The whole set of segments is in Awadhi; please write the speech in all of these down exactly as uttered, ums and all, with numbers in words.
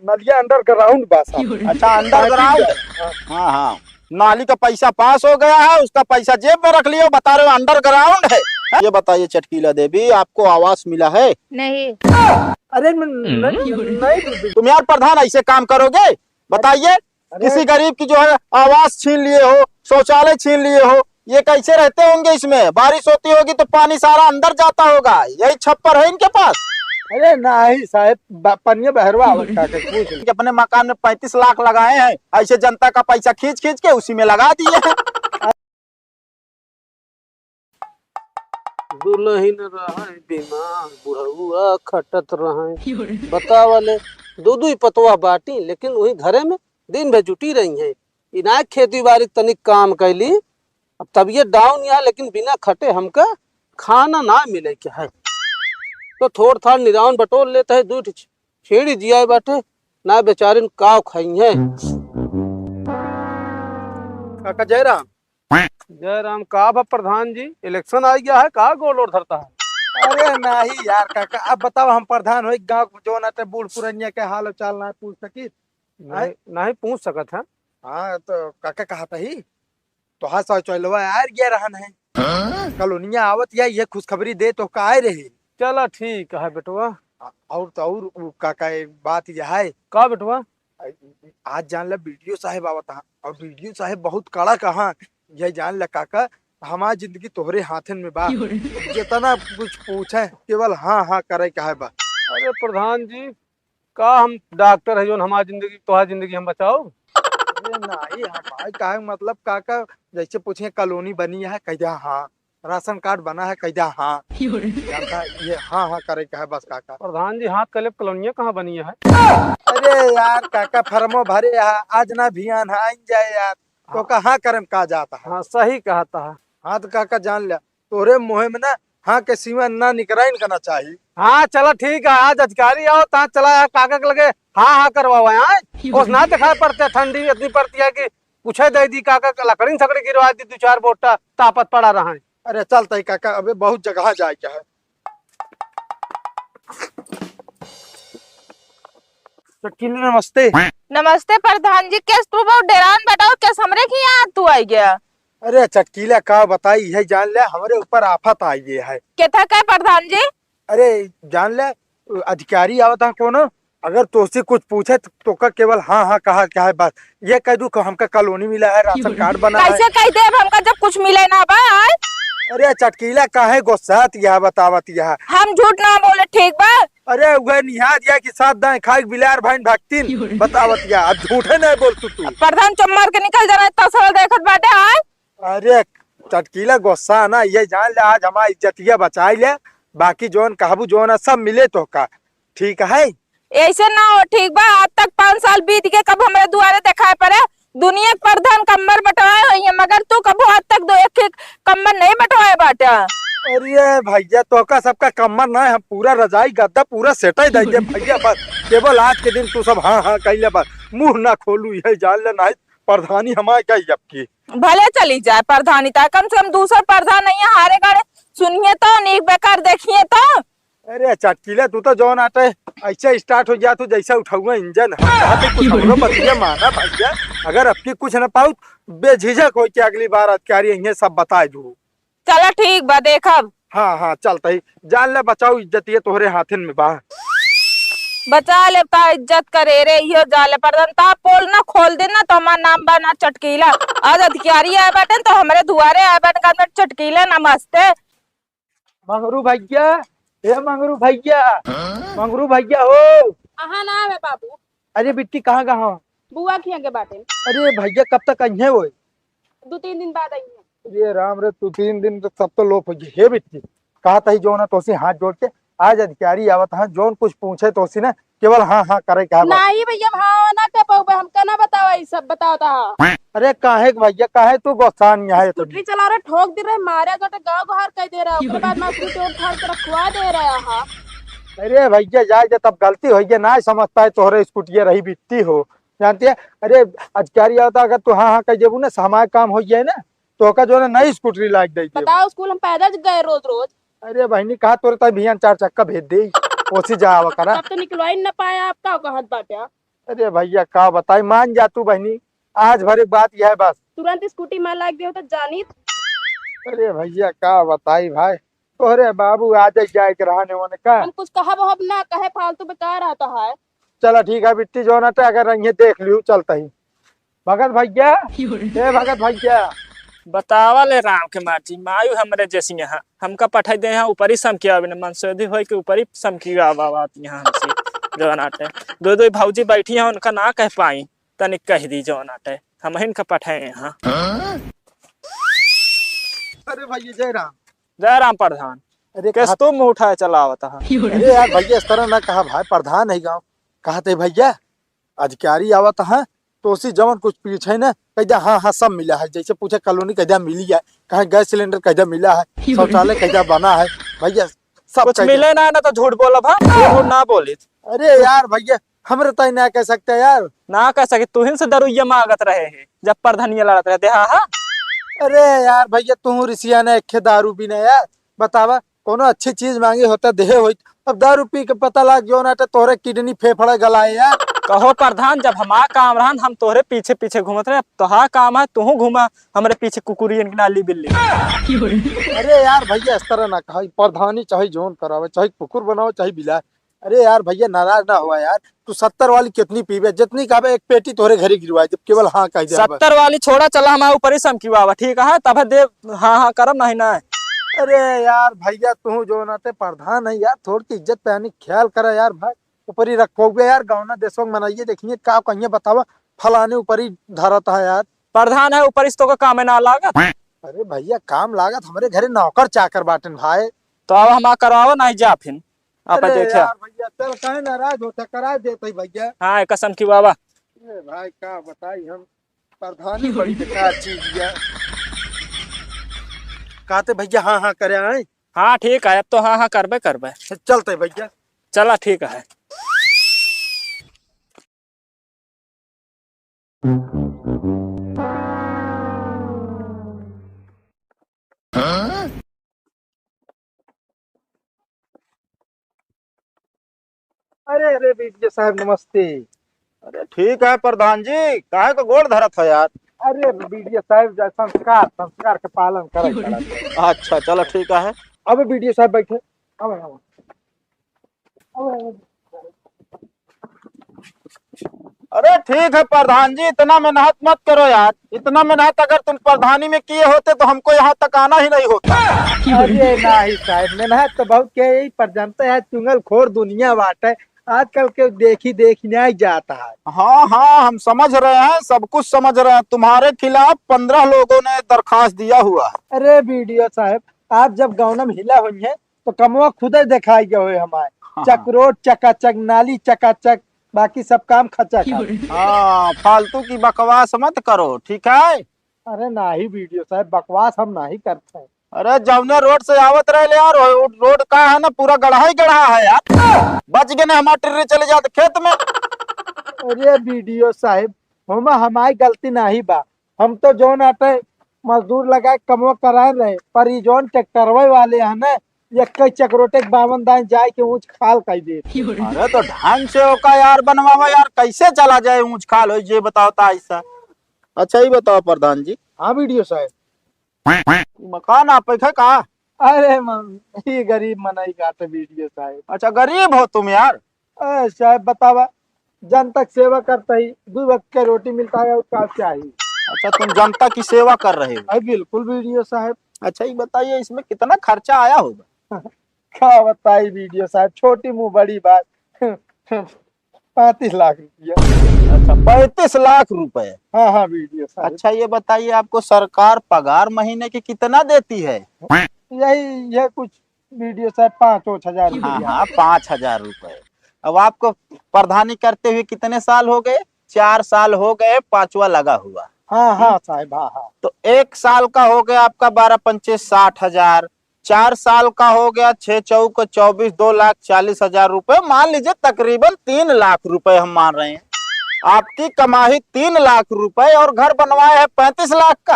नलिया underground बा साहब। अच्छा, underground। हाँ। हाँ, हाँ। नाली का पैसा पास हो गया है, उसका पैसा जेब में रख लियो, बता रहे हो underground है। ये बताइए चटकीला देवी, आपको आवास मिला है? नहीं। अरे न-, नहीं, नहीं दीदी। तुम यार प्रधान ऐसे काम करोगे? बताइए, अरे किसी गरीब की जो है आवास छीन लिए हो, शौचालय छीन लिए हो, ये कैसे रहते होंगे इसमें? बारिश होती होगी तो पानी सारा अंदर जाता होगा, यही छप्पर है इनके पास? अरे नहीं साहब, ब-, पनिया बहरवा आवत का के पूछ ले। कि अपने मकान में पैंतीस लाख लगाए हैं, ऐसे जनता का पैसा खींच खींच के उसी में लगा दिए हैं। दुलहिन रहै बीमार, बुढ़उआ खटत रहै। बतावा ले, दू दुई पतोह बाटी, लेकिन वही घरे में दिन भर जुटी रही हैं। इनाय खेती बारी तनिक काम कैली, अब तबियत down या, लेकिन बिना खटे हमका खाना ना मिले के है। तो थोड़ थाड़ निरावन बटोर लेत है, दू ठे छेड़ी जिया बाटे, ना बेचारिन काव खाई हैं। काका जयराम। जयराम, का बा प्रधान जी, election आ गया है, का गोल और धरता है? अरे नहीं यार काका, अब बताओ हम प्रधान होई, गाँव के जौन आटे बूढ़ पुरनिया के हाल चाल ना पूछ सकी? नहीं, नहीं पूछ सकत है। हाँ तो काका कहत ही, तोहार शौचालयवा आर गया रहन है। हाँ? कॉलोनिया आवत या ये खुशखबरी दे तो का आए रही। चला ठीक है बेटवा। आ-, और तो और उ काका एक बात यह है। का बेटवा? आ-, आज जान ला बीडीओ साहेब आवत हा और बीडीओ साहेब बहुत कड़क हा। यह जान ला काका, हमार जिंदगी तोहरे हाथन में बा। क्यों रे? जितना कुछ पूछे केवल हाँ हाँ करे का है बा। अरे प्रधान जी, का हम डॉक्टर है जोन हमार जिंदगी, तोहार जिंदगी हम बचाओ? अरे नाही, हमार कहे मतलब काका, जैसे पूछे कॉलोनी बनी है, कह दिया हाँ, राशन कार्ड बना है, कह दिया हाँ। क्यों रे? जानता है, ये हाँ हाँ करे का है बस काका। प्रधान जी, हाथ कलेब कॉलोनिया कहाँ बनी है? अरे यार काका, फॉर्मो भरे है, आज ना भियान है, आइन जाए यार, तो हाँ। कहाँ करम का जाता है? हाँ, सही कहता है। हाँ तो काका जान लिया, तोरे मुँह में ना हाँ के सिवा ना निकराइन करना चाहिए। हाँ, चला ठीक है, आज अधिकारी आओ, तहाँ चला यार, काका के लगे हाँ हाँ करवावा, हाँ? ओस ना दिखाई पड़ते, ठंडी इतनी पड़ती है कि पूछे दे दी, काका के लकड़ीन सकड़ी गिरवा दी, दू चार बोटा तापत पड़ा रहा है। अरे चल तई काका, अबे बहुत जगह जाए के है। चटकीला नमस्ते। नमस्ते प्रधान जी, केस तू बहुत डेरान बटाओ, केस हमरे की यहाँ तू आई गया? अरे चटकीला का बताई, यह जान ले हमरे ऊपर आफत आई गई है। केथा का प्रधान जी? अरे जान ले, अधिकारी आवत है कोनो, अगर तोसे कुछ पूछे तो तोका केवल हाँ हाँ कहा क्या है बस। ये कह दू कि हमका कॉलोनी मिला है, राशन कार्ड बना है। कैसे कह दे अब हमका जब कुछ मिले ना बा? अरे चटकीला काहे गुस्सात यह बतावत यह। हम झूठ ना बोले, ठीक बा? अरे उहे निहार या कि सात दाएं खाए बिलार भाइन भक्तिन। बतावत या, अब झूठे नहीं बोल तू, तू। प्रधान चुप मार के निकल जा रहा है, तसल देखत बाटे, आय। अरे चटकीला गुस्सा ना, ये जान ले आज हमार इज्जतिया बचाई ले, बाकी जौन कहबू जौन है सब मिले तोहका, ठीक है? ऐसे ना हो, ठीक बा? आज तक पाँच साल बीत गए, कब हमरे दुआरे देखाए पड़े? दुनिया के प्रधान कम्मर बटवाए होइहैं, मगर तू कबो आज तक दो एक, एक कम्मर नहीं बटवाए बाटा। अरे भैया, तोहका सबका कम्मर ना है, हम पूरा रजाई गद्दा पूरा सेटाई दे दे भैया, बस केवल आज के दिन तू सब हाँ हाँ कइले बस, मुँह ना खोलू, यही जान ले, नहीं प्रधानी हमारे गई अब की। भले चली जाए प्रधानी, ता कम से कम दूसर प्रधान नहीं है, हारे गाड़े सुनिए तो, नीक बेकार देखिए तो। अरे चटकीला, तू तो जौन आटे ऐसे start हो गया, तू जैसे उठाऊंगा इंजन। हम कहा तू कुछ हमरो बतिया माना भैया, अगर अब की कुछ ना पाऊ, बेझिझक होके अगली बार अधिकारी यहीं सब बताए दू। चला ठीक बा, देखब। हाँ हाँ, चलता ही जान ले, बचाओ इज्जत ये तोहरे हाथन में बा। बचा ले का इज्जत करे रे, इहो जान ले प्रधान, ता पोल ना खोल दे ना तो हमार नाम बा ना चटकीला। आज अधिकारी आए बाटे तो हमरे दुआरे आए बाटे, कहत बाटे, "चटकीला नमस्ते।" मंगरू भैया, ए मंगरू भैया, हाँ? मंगरू भैया हो। कहाँ ना आवे बाबू? अरे बिट्टी कहाँ कहाँ? बुआ खिया के बाटे। अरे भैया कब तक अइहे होए? दो तीन दिन बाद अइहे। अरे राम रे, दो तीन दिन तो सब तो लोप हो गए। हे बिट्टी, कहा तही जो ना तोसी हाथ जोड़ के, आज अधिकारी आवत हाँ, जौन कुछ पूछे तोसी ना केवल हाँ हाँ करे के बा। नहीं भैया, हम हाँ ना कर पाउबे, हमका ना बतावा ई सब, बतावा ता। अरे काहे के भैया, काहे तू गोस्सान यहाँ है तू? स्कूटी चला रहे, ठोक दे रहे, मारे जो तो गाँव गोहार कह दे रहा, ओकरे बाद मैं स्कूटी उठाड़ के रखवा दे रहा हा। अरे भैया जाए जे तब गलती हो गई, ना समझ पाए तोहरे स्कूटिया रही बिट्टी हो, जानती है? अरे अधिकारी आवता, अगर तू हाँ हाँ कह जेबू ना, हमारे काम हो जाए ना, तो ओका जो है ना नई स्कूटरी लाइक दे देबू। बताओ स्कूल हम पैदल गए रोज रोज। अरे बहनी कहा तोरे ताई भियान चार चक्का भेज दे, ओसी जा आवा करा। तब तो निकलवाई न पाया, आपका कहत बाटे। अरे भइया, का बताई, मान जा तू बहिनी, आज भर एक बात यह है बस। तुरंत स्कूटी में लाग देव तो जानित। अरे भइया, का बताई भाई, तोहरे बाबू आज जाए के रहने होने का। हम कुछ कहब वहब ना कहे, फालतू बेकार आता है। चला ठीक है बिट्टी, जौन अटे अगर रहिए देख लियो, चलता ही। भगत भइया, ए भगत भइया। बतावा ले राम के माटी, मायू हमरे जैसी यहाँ, हमका पठाई दे यहाँ ऊपरी समकिया, बिना मनसेधी होई के ऊपरी समकिया आवा बात यहाँ हमसे, जौन अटे। दो दो भौजी बैठी हैं, उनका ना कह पाई, तनिक कह दी जौन अटे, हम इनका पठाए यहाँ। अरे भइया, जय राम। जय राम प्रधान। अरे कैस कहा तू मुंह उठाए चला आवत है? अरे यार भइया, इस तरह ना कहा भाई, प्रधान है गाँव। कहा थे भइया, अधिकारी आवत है, तो उसी जवन कुछ पूछे ना, कह दिया, "हाँ, हाँ, सब मिला है।" जैसे पूछे कॉलोनी, कह दिया, "मिली है।" कहा, "गैस सिलेंडर?" कह दिया, "मिला है।" "शौचालय?" कह दिया, "बना है।" भइया, सब कुछ कह दिया। मिले ना, ना तो झूठ बोलब, हाँ? झूठ ना बोलित। अरे यार भइया, हमरे ताई ना कह सकते यार। ना कह सके, तुहिन से दरुइया मांगत रहे हैं, जब प्रधानिया लड़त रहे थे, हाँ, हाँ। अरे यार भइया, तू रिसिया ने एक दारू पीना यार, बतावा, कोनो अच्छी चीज मांगी होता, देहे होइत। अब दारू पी के पता लाग जो ना, तो तोहरे किडनी फेफड़ा गलाए यार। कहो प्रधान, जब हमार काम रहन, हम तोहरे पीछे पीछे घूमत रहे, अब तोहार काम है, तू घूमा हमरे पीछे कुकुरियन की नाली बिल्ली। अरे यार भइया, इस तरह ना कहा, प्रधानी चाहे जौन करावे, चाहे कुकुर बनावे, चाहे बिलाए। अरे यार भइया, नाराज ना हुआ यार, तू सत्तर वाली कितनी पीबे, जितनी कहबे एक पेटी तोहरे घरे गिरवाए देब, केवल हाँ कह दे अब। सत्तर वाली छोड़ा, चला हमारे ऊपर ही समकी बाबा, ठीक है, तब दे, हाँ, हाँ करब, नहीं ना। अरे यार भइया, तू जो ना ते प्रधान है यार, थोड़ की इज्जत पानी ख्याल करा यार भाई, ऊपर ही रखोगे यार, गाँव ना देशों में मनाइए, देखिए का कहिए बतावा, फलाने ऊपर ही धरत है यार। प्रधान है ऊपर इस तो का काम है ना लागत। अरे भइया, काम लागत, हमरे घरे नौकर चाकर बाटन भाई। तो अब हमार करवावा नहीं जा फिन। आप अरे देखिया। यार भइया, चल, काहे नाराज होता, करा देते भइया। हाँ, कसम की बाबा। ए भाई, का बताई हम, प्रधानी बड़ी बेकार चीज है। कहते भइया, हाँ, हाँ करे आए। हाँ, ठीक है, अब तो हाँ, हाँ करबे करबे। चलते भइया। चला, ठीक है। अरे, अरे, बीडीओ साहब, नमस्ते। अरे, ठीक है प्रधान जी, काहे को गोड़ धरत है यार? अरे, बीडीओ साहब, जा संस्कार, संस्कार के पालन करे, करे। अच्छा, चलो, ठीक है। अब बीडीओ साहब बैठे, अब, अब। अरे ठीक है प्रधान जी, इतना मेहनत मत करो यार, इतना मेहनत अगर तुम प्रधानी में किए होते तो हमको यहाँ तक आना ही नहीं होता। अरे नहीं साहब, मेहनत तो बहुत किया, यही पर जानते हैं, चुंगलखोर दुनिया बाटे, आजकल के देखी देखी नहीं जाता है। हाँ, हाँ, हम समझ रहे हैं, सब कुछ समझ रहे हैं। तुम्हारे खिलाफ पन्द्रह लोगों ने दरखास्त दिया हुआ है। अरे बीडीओ साहब, आप जब गाँव में हिला हुई हैं, तो कमवा खुदे देखाई गए हुए हमारे। हाँ, हाँ। चकरोट चकाचक, नाली चकाचक, बाकी सब काम खचाखच। हाँ, फालतू की बकवास मत करो, ठीक है? अरे नाही बीडीओ साहब, बकवास हम नाही करते हैं। अरे जौने रोड से आवत रहे ले यार, वो रोड का है ना, पूरा गढ़ा ही गढ़ा है यार। बच गए ना, हमार टिर्री चली जात खेत में। अरे बीडीओ साहब, होमा हमारी गलती नाही बा, हम तो जौन आटे मजदूर लगाए कमवा कराए रहे, पर ई जौन ट्रैक्टरवे वाले हैं ना, एक कई चकरोटे के बावन दाएं जाए के ऊंच खाल कई दे। अरे तो ढंग से ओका यार बनवावा यार, कैसे चला जाए ऊंच खाल हो, ये बताओ तो ऐसा। अच्छा, ये बताओ प्रधान जी। हाँ बीडीओ साहब। मकान आप पे है का? अरे मन, ये गरीब मनई का तो बीडीओ साहब। अच्छा, गरीब हो तुम यार। ए, साहब बतावा, जनता के सेवा करता ही, दो वक्त का रोटी मिलता है और का चाहिए? अच्छा, तुम जनता की सेवा कर रहे हो? अरे बिल्कुल बीडीओ साहब। अच्छा, ये बताइए, इसमें कितना खर्चा आया होगा? का बताई बीडीओ साहब, छोटी मुंह बड़ी बात। पैंतीस लाख रुपया। अच्छा, पैंतीस लाख रुपए। हाँ, हाँ, बीडीओ साहब। अच्छा, ये बताइए, आपको सरकार पगार महीने की कितना देती है? यही, यह कुछ बीडीओ साहब, पाँच ओछ हजार हाँ, रुपया। हाँ, पाँच हजार रुपए। अब आपको प्रधानी करते हुए कितने साल हो गए? चार साल हो गए, पांचवा लगा हुआ। हाँ, हाँ, हम्म। साहब, हाँ, हाँ। तो एक साल का हो गया आपका बारह पंचे साठ हजार, चार साल का हो गया, छह चौक चौबीस, दो लाख चालीस हजार रुपए, मान लीजिए तकरीबन तीन लाख रुपए हम मान रहे हैं। आपकी कमाई तीन लाख रुपए और घर बनवाए हैं पैंतीस लाख का।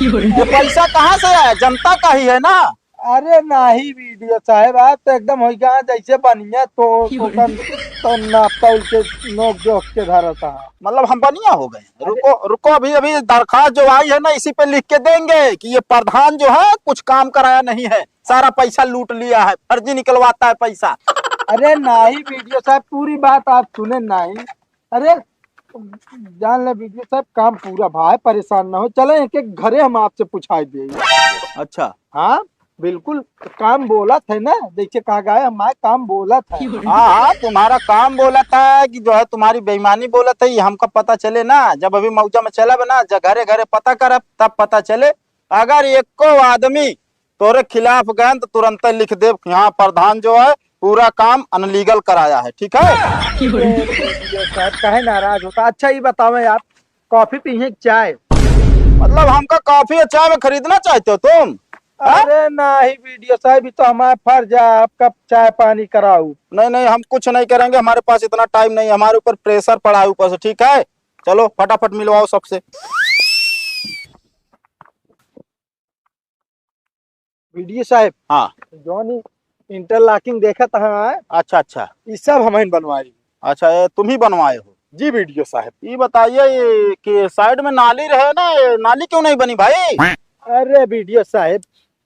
ये पैसा कहाँ से आया? जनता का ही है ना। अरे नाही वीडियो साहब, आप तो एकदम हो गया जैसे बनिया तो, तो कन, तो नाप तौल के नोक जोख के धरता है। मतलब हम बनिया हो गए हैं? अरे रुको, रुको, अभी, अभी दरखास्त जो आई है ना, इसी पे लिख के देंगे कि ये प्रधान जो है कुछ काम कराया नहीं है, सारा पैसा लूट लिया है, फर्जी निकलवाता है पैसा। अरे नाही वीडियो साहब, पूरी बात आप सुने नाही। अरे जान ले वीडियो साहब, काम पूरा भाई, परेशान ना हो। चले एक एक घरे हम आपसे पूछाई दे। अच्छा। हाँ बिल्कुल, काम बोलत है ना, जैसे कहा गया हमारे काम बोलत है। हाँ हाँ, तुम्हारा काम बोलत है कि जो है तुम्हारी बेईमानी बोलत है, ये हमका पता चले ना। जब अभी मौजा में चलब ना, जब घरे घरे पता करब तब पता चले। अगर एको आदमी तोरे खिलाफ गए तो तुरंत लिख देब कि हाँ प्रधान जो है पूरा काम अनलीगल कराया है, ठीक है? ये साहब काहे नाराज होता? अच्छा ये बतावे आप, कॉफी पीहे कि चाय? मतलब हमका कॉफी और चाय में खरीदना चाहते हो तुम? हाँ? अरे नाही वीडियो साहब, ये तो हमारा फर्ज है, आप कब चाय पानी कराऊ। नहीं नहीं, हम कुछ नहीं करेंगे, हमारे पास इतना टाइम नहीं है, हमारे ऊपर प्रेशर पड़ा है ऊपर से, ठीक है? चलो फटाफट मिलवाओ सबसे। वीडियो साहब, हाँ। जौन ई इंटरलॉकिंग देखत हैं, अच्छा अच्छा। ई सब हमहिन बनवाई। अच्छा, ये तुम ही बनवाए हो? जी वीडियो साहब। ये बताइए, ये कि साइड में नाली रहे ना, ये नाली क्यों नहीं बनी भाई? अरे वीडियो साहब,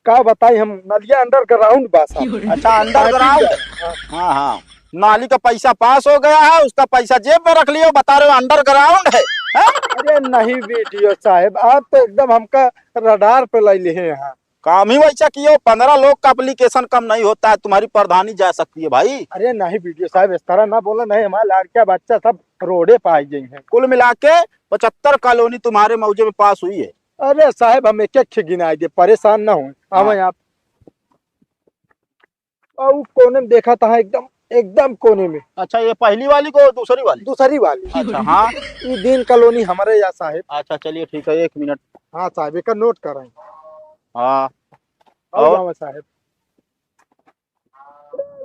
का बताई हम, नलिया अंडरग्राउंड बा साहब। अच्छा, अंडरग्राउंड। हाँ। हाँ हाँ, नाली का पैसा पास हो गया है, उसका पैसा जेब में रख लियो, बता रहे हो अंडरग्राउंड है, हैं? अरे नहीं वीडियो साहब, आप तो एकदम हमका रडार पे ले लिए हैं। काम ही वैसा कियो, पन्द्रह लोग का एप्लीकेशन कम नहीं होता है, तुम्हारी प्रधानी जा सकती है भाई। अरे नहीं वीडियो साहब, इस तरह ना बोला, नहीं हमारे लड़का बच्चा सब रोडे पे आ गए हैं। कुल मिला के पचहत्तर कॉलोनी तुम्हारे मौजे में पास हुई है। अरे साहब, हम एक एक गिनाई दे, परेशान ना हो। हाँ। आवे आप। और उ कोने में देखा था, एकदम, एकदम कोने में। अच्छा, ये पहली वाली को दूसरी वाली? दूसरी वाली। अच्छा, हाँ। ई दीन कॉलोनी हमारे यहाँ साहब। अच्छा, चलिए ठीक है, एक मिनट। हाँ साहब, एक नोट करें। हाँ। और और? गाँव है साहब।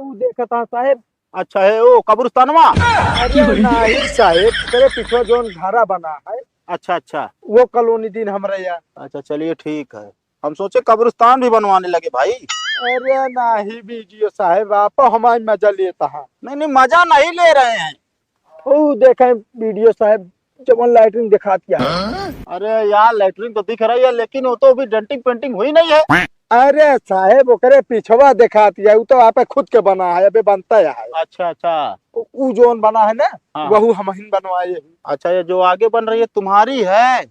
उ देखा था साहब। अच्छा है, वो कब्रिस्तानवा? अरे नहीं साहब, तेरे पीछे जोन घरा बना है। अच्छा, अच्छा। वो कॉलोनी दीन हमारे यहाँ। अच्छा, चलिए ठीक है। हम सोचे कब्रिस्तान भी बनवाने लगे भाई। अरे नहीं वीडियो साहब, आप हमारी मजा लेता है। नहीं, नहीं, मजा नहीं ले रहे हैं। ओ देखें वीडियो साहब, जवन लैट्रिन दिखात है। अरे यार, लैट्रिन तो दिख रही है, लेकिन वो तो अभी डेंटिंग पेंटिंग हुई नहीं है। अरे साहब, ओकरे पिछवा दिखात है, वो तो आप खुद के बना है, अबे बनता है। अच्छा, अच्छा। उ, उ जोन बना है ना, हाँ। वहू हमहिन बनवाए हैं। अच्छा, ये जो आगे बन रही है, तुम्हारी है?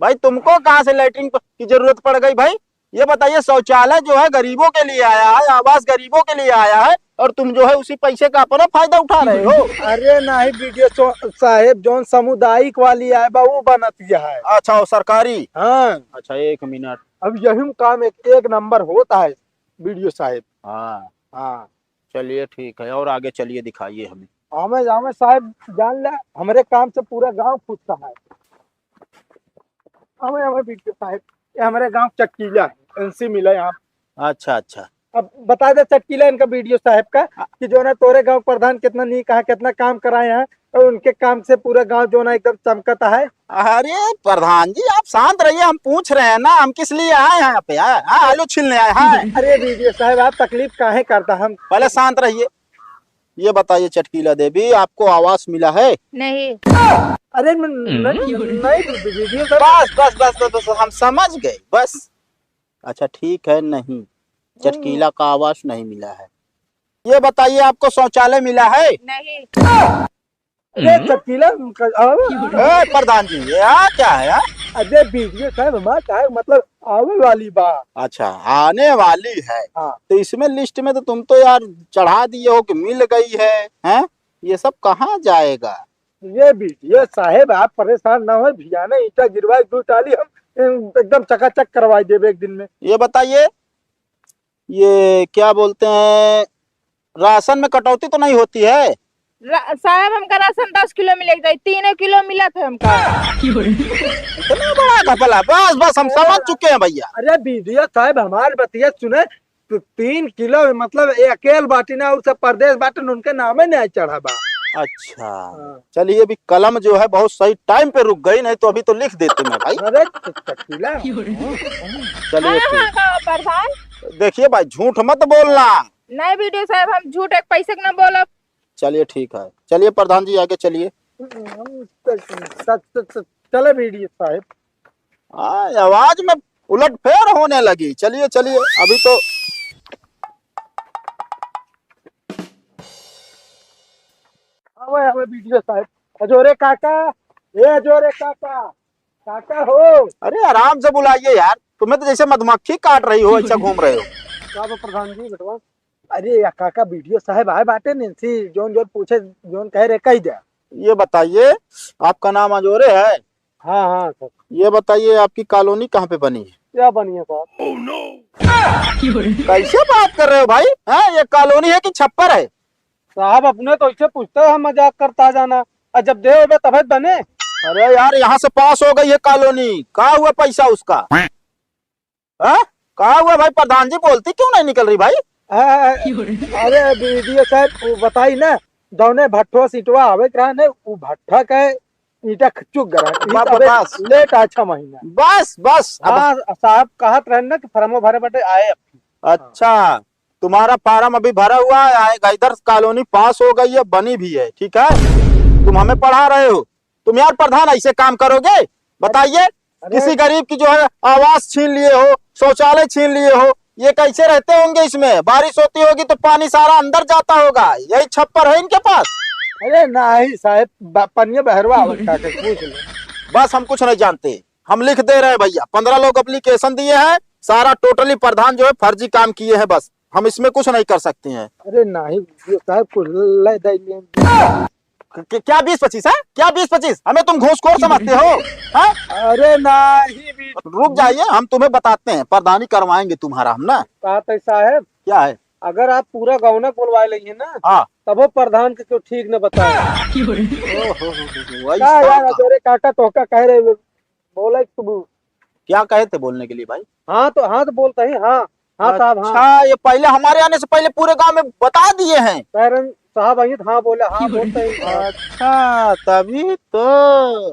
भाई, तुमको कहाँ से लैट्रिन प-, की जरूरत पड़ गई भाई? ये बताइए, शौचालय जो है गरीबों के लिए आया है, आवास गरीबों के लिए आया है, और तुम जो है उसी पैसे का अपना फायदा उठा रहे हो। अरे नहीं, वीडियो सो-, साहेब, जौन सामुदायिक वाली आए बा, वो बनत है। अच्छा, वो सरकारी? हाँ। अच्छा, एक मिनट। अब यही काम एक, एक नंबर होता है, वीडियो साहेब। हाँ। हाँ। चलिए, ठीक है, और आगे चलिए, दिखाइए हमें। हमें, हमें साहेब, जान ले, हमरे काम से पूरा गांव खुश रहा है। हमें, हमें वीडियो साहेब, ये हमरे गांव चटकीला है, इनसे मिले आप। अच्छा, अच्छा। अब बता दे चटकीला इनका वीडियो साहेब का, हाँ। कि जो ना तोरे गांव प्रधान कितना नीक है, कितना काम कराए हैं, और उनके काम से पूरा गांव जो ना एकदम चमकता है। अरे प्रधान जी, आप शांत रहिए, हम पूछ रहे हैं ना, हम किस लिए आए हैं यहाँ पे, हाँ? हाँ, आलू छीलने आए हैं। अरे वीडियो साहेब, आप तकलीफ काहे करता हम? पहले शांत रहिए। ये बताइए चटकीला देवी, आपको आवास मिला है? नहीं। अरे न-, न-, नहीं वीडियो साहेब। बस, बस, बस, बस, बस, हम समझ गए, बस। अच्छा, ठीक है, नहीं, चटकीला का आवास नहीं मिला है। ये बताइए, आपको शौचालय मिला है? नहीं। अरे, हम्म। चटकीला, आ-, ए, प्रधान जी, ये आ क्या है, यार? अरे, वीडियो साहेब, हमार का है, मतलब, आवे वाली बा। अच्छा, आने वाली है। हाँ। तो इसमें लिस्ट में तो तुम तो, यार, चढ़ा दिए हो कि मिल गई है, हैं? ये सब कहाँ जाएगा? ये वीडियो साहेब, आप परेशान ना हो, भियाने ईंटा गिरवाए दो टाली, हम एकदम चकाचक करवाए देबे एक दिन में। ये बताइए, ये क्या बोलते हैं, राशन में कटौती तो नहीं होती है? रा-, साहेब, हमका राशन दस किलो मिले के चाहिए, तीनों किलो मिलत है हमका। इतना बड़ा घपला, बस, बस, हम समझ चुके हैं भैया। अरे वीडियो साहेब, हमार बतिया सुने, तो तीन किलो, मतलब, ये अकेल बाटी ना, और सब परदेश बाटन, उनके नामे नहीं चढ़ा बा। अच्छा। हाँ। चलिए, अभी कलम जो है बहुत सही टाइम पे रुक गई, नहीं तो अभी तो लिख देते मैं भाई। अरे, तो चकीला। चलिए, हाँ, ठीक। हाँ, का प्रधान? देखिए भाई, झूठ मत बोलना। नहीं बीडीओ साहब, हम झूठ एक पैसे के ना बोलब। चलिए, ठीक है, चलिए प्रधान जी, आगे चलिए। सच, सच, सच, चले बीडीओ साहब। हाँ, आवाज में उलटफेर होने लगी। चलिए, चलिए, अभी तो आवे, आवे बीडीओ साहब। अजोरे काका, ए अजोरे काका, काका हो। अरे, आराम से बुलाइए यार, तुम्हें तो जैसे मधुमक्खी काट रही हो, ऐसा घूम रहे हो। का बा प्रधान जी, बेटवा? अरे या काका, बीडीओ साहब आए बाटे, निंसी जौन जौन पूछे, जौन कहे रे, कही दे। ये बताइए, आपका नाम अजोरे है? हाँ, हाँ, सर। ये बताइए, आपकी कॉलोनी कहाँ पे बनी है? क्या बनी है, साहब? कैसे बात कर रहे हो भाई? हाँ, ये कॉलोनी है कि छप्पर है? साहब, अपने तो ऐसे पूछते हैं, मजाक करता जाना। और जब दे होबे तबे तो बने। अरे यार, यहाँ से पास हो गई है कॉलोनी, कहाँ हुआ पैसा उसका? हाँ? कहाँ हुआ भाई? प्रधान जी बोलती क्यों नहीं निकल रही भाई? हाँ, अरे बीडीओ साहब, वो बताई ना, दौने भट्ठो सीटवा आवे के रहा ने, वो भट्ठा के ईंटा चुक गया। बा-, बा-, अबे बस। लेट अच्छा महीना। बस, बस, अब हाँ, साहब कहत रहे ना कि फॉर्मो भरे बटे आए अब। अच्छा, तुम्हारा फार्म अभी भरा हुआ है, आएगा। इधर कॉलोनी पास हो गई है, बनी भी है, ठीक है? तुम हमें पढ़ा रहे हो, तुम यार प्रधान ऐसे काम करोगे? बताइए, अरे किसी गरीब की जो है आवास छीन लिए हो, शौचालय छीन लिए हो, ये कैसे रहते होंगे इसमें? बारिश होती होगी तो पानी सारा अंदर जाता होगा, यही छप्पर है इनके पास? अरे नहीं साहब, ब-, पनिया बहरवा आवत का के पूछ लो। बस हम कुछ नहीं जानते, हम लिख दे रहे हैं भैया, पन्द्रह लोग एप्लीकेशन दिए हैं, सारा टोटली प्रधान जो है फर्जी काम किए हैं, बस हम इसमें कुछ नहीं कर सकते हैं। अरे नहीं, ये साहब कुछ ले दे ले। क-, क-, क्या बीस पच्चीस है? क्या बीस पच्चीस? हमें तुम घूसखोर समझते हो? हैं? अरे नहीं, बीस रुक जाइए, हम तुम्हें बताते हैं, प्रधानी करवाएंगे तुम्हारा हम ना। बात है साहब, क्या है? अगर आप पूरा गौना बोलवा लेंगे ना, हाँ। तबो प्रधान के क्यों ठीक न बताए। ओहो, हो, हो, हो, वही का तो यार, का। अजोरे काका तोहका कह रहे, बोला एक तू। क्या कहे थे बोलने के लिए भाई? हाँ तो, हाँ तो बोलते ही, हाँ, हाँ साहब, हाँ। अच्छा, ये पहले हमारे आने से पहले पूरे गांव में बता दिए हैं। कह रहे हैं, साहब आई तो हाँ बोले, हाँ बोलते ही। अच्छा, तभी तो,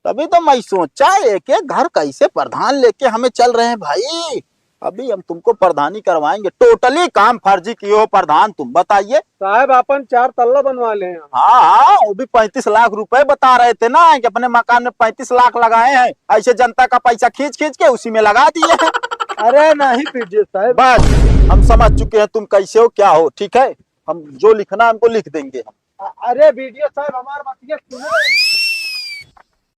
तभी तो मैं सोचा एक एक घर कैसे प्रधान लेके हमें चल रहे हैं भाई। अभी हम तुमको प्रधानी करवाएंगे। टोटली काम फर्जी किए हो प्रधान तुम, बताइए। साहब, अपन चार तल्ला बनवा ले हैं। हाँ, हाँ, वो भी पैंतीस लाख रुपए बता रहे थे ना कि अपने मकान में पैंतीस लाख लगाए हैं, ऐसे जनता का पैसा खींच खींच के उसी में लगा दिए हैं। अरे नहीं पीजिए साहब। बस, हम समझ चुके हैं तुम कैसे हो, क्या हो, ठीक है? हम जो लिखना है हमको लिख देंगे हम। अ-, अरे बीडीओ साहब, हमार बतिया सुनो।